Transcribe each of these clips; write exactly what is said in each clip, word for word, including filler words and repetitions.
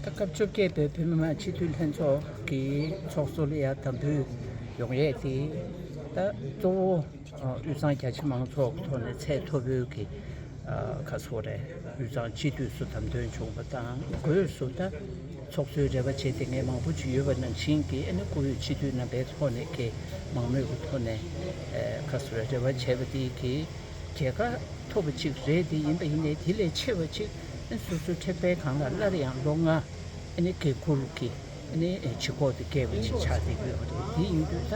སྐབས་བཅོ་བརྒྱད་པའི་བོད་མི་མང་སྤྱི་འཐུས་ལྷན་ཚོགས་ཀྱི་ཚོགས་གཙོ་ལ་ཡ་དམ་འབུལ་ཡོང་ཡས་དེ། ད་གཙོ་བོ་དབུས་གཙང་རྒྱ་ཆེ་མང་ཚོགས་ཀྱི་ཐོག་ནས་ཚད་མཐོ་པོའི་གི་ཁ་སོ་རེད། དབུས་གཙང་སྤྱི་འཐུས་སུ་བདམས་ཐོན་བྱུང་བ་དང་། སྒོས་སུ་ད་ཚོགས་གཙོའི་རེ་བ་བྱེད་དེ་ངས་མང་པོ་ཅིག་ཡོད་པ་ནང་བཞིན་གྱི། ཨ་ནི་བཀུར་འོས་སྤྱི་འཐུས་རྣམ་པའི་ཐོག་ནས་གི་མང་མོས་ཀྱི་ཐོག་ནས་ཁ་སོ་རེ་བ་བྱས་པ་དེ་གི་རྒྱལ་ཁ་ཐོབ་པ་ཅིག་རེད། དེ་ཡིན་པ་ཡིན་ནའི་དེ་ལས་ཆེ་བ་ཅིག་ཨ་ནི་སོ་སོའི་མཁྲེགས་པའི་སྒང་ལ་སླར་ཡང་ལོ་ལྔ་ཨ་ནི་འགན་འཁུར་གྱི་ཨ་ནི་ལྗིད་ཁོག་དེ་བསྐྱེད་པ་ཅིག་ཆགས་བསྡད་ཀྱི་ཡོད་པ་རེད། དེ་ཡིན་དུས་ད་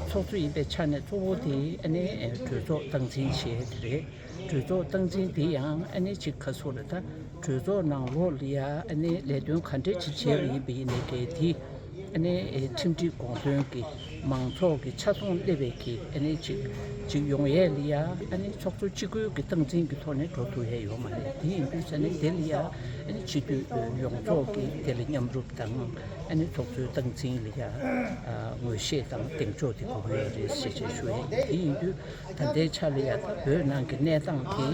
ཚོགས་གཙོ་ཡིན་པའི་ཆ་ནས་གཙོ་བོ་དེ་ཨ་ནི་གྲོས་ཚོགས་སྟངས་འཛིན་བྱེད་ཡས་དེ་རེད། གྲོས་ཚོགས་སྟངས་འཛིན་དེ་ཡང་ཨ་ནི་ཅིག་ག་ཟེར་དགོས་རེད། ད་གྲོས་ཚོགས་ནང་ལོགས་ལ་ཡ་ཨ་ནི་ལས་དོན་ག་འདྲ་ཅིག་བྱས་པ་ཡིན་པ་ཡིན་ནའི་གལ་ཏེ། ཨ་ནི་ཁྲིམས་སྒྲིག་དགོངས་དོན་གྱི་མང་ཚོགས་ཀྱི་ཆ་ཚང་སླེབས་པའི་གི་ཨ་ནི་ཅིག་ཅིག་ཡོང་ཡས་ལ་ཡ། ཨ་ནི་ཚོགས་གཙོ་གཅིག་པུའི་གི་སྟངས་འཛིན་གྱི་ཐོག་ནས་འགྲོ་ཐུབ་ཡས་ཡོད་མ་རེད། དེ་ཡིན་དུས་ས་ནས་དེ་ལ་ཡ་ཨ་ནི་སྤྱི་འཐུས་ཡོངས་རྫོགས་ཀྱི་དེ་ལ་མཉམ་རུབ་དང་། ཨ་ནི་ཚོགས་གཙོའི་སྟངས་འཛིན་ལ་ཡ་ངོས་བཞེས་དང་གདེང་འཇོག་དེ་དགོས་ཀྱི་ཡོད་རེད་ཞེས་བྱས་ཞུ་ཡས། དེ་ཡིན་དུས་ད་ལྟའི་ཆ་ལ་ཡ་ད་བོད་ནང་གི་གནས་སྟངས་དེ་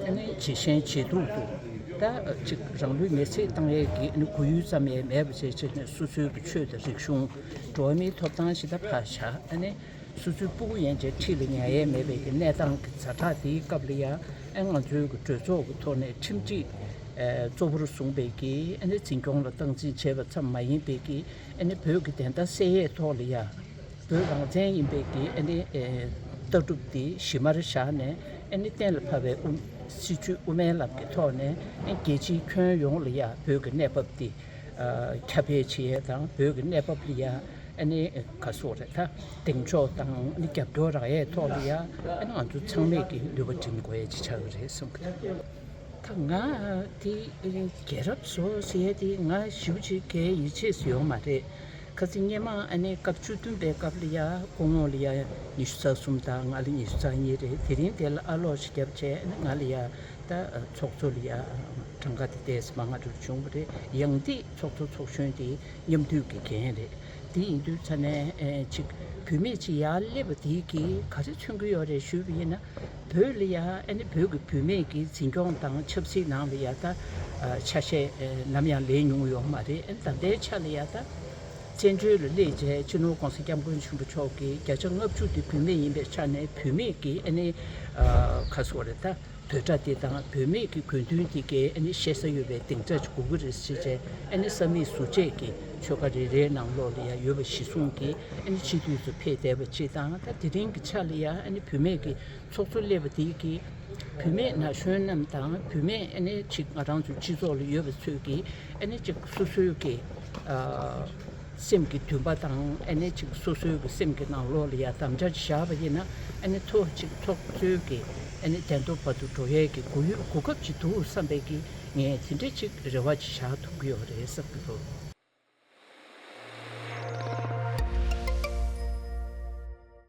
ཨ་ནི་ཇེ་ཞན་ཇེ་སྡུག་ཏུ། ད་ཅིག་རང་ལུས་མེར་སྲེག་བཏང་ཡས་ཀྱི་ཨ་ནི་གོ་ཡུལ་ཙམ་ཡང་མེད་པ་བྱས་བྱས་ནས། སོ་སོའི་གི་ཆོས་དང་རིག་གཞུང་། འགྲོ་བ་མིའི་ཐོབ་ཐང་ཞིག་ད་ཕར་བཞག་ཨ་ནི་སོ་སོའི་སྤུ་གུ་ཡན་ཆད་འཁྲིས་ལ་ཉར་ཡས་མེད་པའི་གི་གནས་སྟངས་ཀྱི་ཛ་དྲག་དེའི་སྐབས་ལ་ཡ། ཨ་ང་ཚོའི་གི་གྲོས་ཚོགས་ཀྱི་ཐོག་ནས་ཁྲིམས་སྒྲིག་ཨ་གཙོ་བོར་བཟུང་བའི་གི་ཨ་ནི་འཛིན་སྐྱོང་ལ་སྟངས་འཛིན་བྱས་པ་ཙམ་མ་ཡིན་པའི་གི་ཨ་ནི་བོད་ཀྱི་བདེན་མཐའ་གསལ་ཡས་ཐོག་ལ་ཡ། བོད་རང་བཙན་ཡིན་པའི་གི་ཨ་ནི་ཨེ་ལྟ་གྲུབ་དེ་གཞི་མར་བཞག་ནས། ཨ་ནི་གཏན་ལ་ཕབ་པའི་དབུ་སྲིད་བྱུས་དབུ་མའི་ལམ་གྱི་ཐོག་ནས། ཨ་རྒྱལ་སྤྱིའི་ཁྱོན་ཡོངས་ལ་ཡ་བོད་ཀྱི་གནས་བབ་དེ་ཨ་ཁྱབ་སྤེལ་བྱེད་ཡས་དང་། བོད་ཀྱི་གནས་བབ་ལ་ཡ་ཨ་ནི་ག་ཟེར་དགོས་རེད། ད་གདེང་འཇོག་དང་ཨ་ནི་རྒྱབ་སྐྱོར་རག་ཡས་ཐོག་ལ་ཡ། ཨ་ནི་ང་ཚོ་ཚང་མས་ཀྱི་ནུས་པ་སྒྲིམ་དགོས་ཡས་ཅིག་ཆགས་ཀྱི་རེད་བསམ་གྱི་འདུག་ད་ང་དེ་རྒྱལ་རབས་བཟོ་ཟེར་ཡས་དེ་ང་ཞེ་པོ་ཅིག་གའི་ཡིད་ཆེས་སུ་ཡོད་མ་རེད། ཁ་སང་སྔོན་མ་ཨ་ནི་སྐབས་བཅུ་བདུན་པའི་སྐབས་ལ་ཡ་སྐུ་ངོ་ལ་ཡ་ཉི་ཤུ་རྩ་གསུམ་དང་ང་ལ་ཉི་ཤུ་རྩ་གཉིས་རེད། དེ་རིང་དེ་ལ་ཨ་ལོག་ཞིག་བརྒྱབ་བྱས། ཨ་ནི་ང་ལ་ཡ་ད་ཚོགས་གཙོ་ལ་ཡ་གྲངས་ཀ་དེ་ཏོག་ཙམ་མང་ང་འགྲོ་བྱུང་བ་རེད། ཡང་དེ་ཚོགས་གཙོ་ཚོགས་གཞོན་དེ་མཉམ་འདུས་ཀྱི་འགན་རེད། དེ་ཡིན་དུས་ཙ་ནས་ཨེ་ཅིག་བུད་མེད་ཅིག་ཡར་སླེབས་པ་དེ་གིས་ག་རེ་མཚོན་གྱི་ཡོད་རེད་ཞུས་པ་ཡིན་ན། བོད་ལ་ཡ་ཨ་ནི་བོད་ཀྱི་བུད་མེད་ཀྱི་འཛིན་སྐྱོང་དང་ཆབ་སྲིད་ནང་ལ་ཡ་ད་ཨ་ཆ་ཤས་ཨེ་ནམ་ཡང་ལེན་མྱོང་ཡོད་མ་རེད། ཨ་ནི་ད་ལྟའི་ཆ་ལ་ཡ་ད་བཙན་བྱོལ་ལ་སླེབས་རྗེས་སྤྱི་ནོར་༸གོང་ས་༸སྐྱབས་མགོན་ཆེན་པོ་མཆོག་གིས་བརྒྱ་ཆ་ལྔ་བཅུ་དེ་བུད་མེད་ཡིན་པའི་ཆ་ནས། བུད་མེད་ཀྱི་ཨ་ནི་ཨ་ག་ཟེར་དགོས་རེད། ད་འབོད་སྒྲ་དེ་དང་བུད་མེད་ཀྱི་དགོས་འདུན་དེ་གའི་ཨ་ནི་བཤད་ས་ཡོད་པའི་སྡིངས་ཆ་ཅིག་དགོས་ཀྱི་རེད་ཟེར་བྱས། ཨ་ནི་ས་མིག་ཟུར་བཅད་ཀྱི་ཆོལ་ཁ་རེ་རེའི་ནང་ལོགས་ལ་ཡ་ཡོད་པ་གཞི་བཟུང་གིས་ཨ་ནི་སྤྱི་འཐུས་སུ་ཕེབས་བསྡད་པ་ཅིག་དང་། ད་དེ་རིང་གི་ཆ་ལ་ཡ་ཨ་ནི་བུད་མེད་ཀྱི་ཚོགས་གཙོ་སླེབས་པ་དེ་གིས་བུད་མེད་ན་གཞོན་རྣམས་དང་། བུད་མེད་ཨ་ནི་ཅིག་ང་རང་ཚོའི་སྤྱི་ཚོགས་ལ་ཡོད་པ་ཚོས་ཀྱིས་ཨ་ནི་ཅིག་སོ་སོའི་གི་ཨ་སེམས་ཀྱི་འདུན་པ་དང་། ཨ་ནི་ཅིག་སོ་སོའི་གི་སེམས་ཀྱི་ནང་ལོགས་ལ་ཡ་དམ་བཅའ་ཅིག་བཞག་པ་ཡིན་ན། ཨ་ནི་ཐོག་ཅིག་ཚོགས་གཙོའི་གི་ཨ་ནི་གདན་ཐོག་བར་དུ་འགྲོ་ཡས་ཀྱི་གོ་ཡུལ་གོ་སྐབས་ཅིག་འདུག་བསམ་པའི་གི་ངས་དེ་འདྲ་ཅིག་རེ་བ་ཅིག་བཞག་ཐུབ་ཀྱི་ཡོད་རེད་བསམ་གྱི་འདུག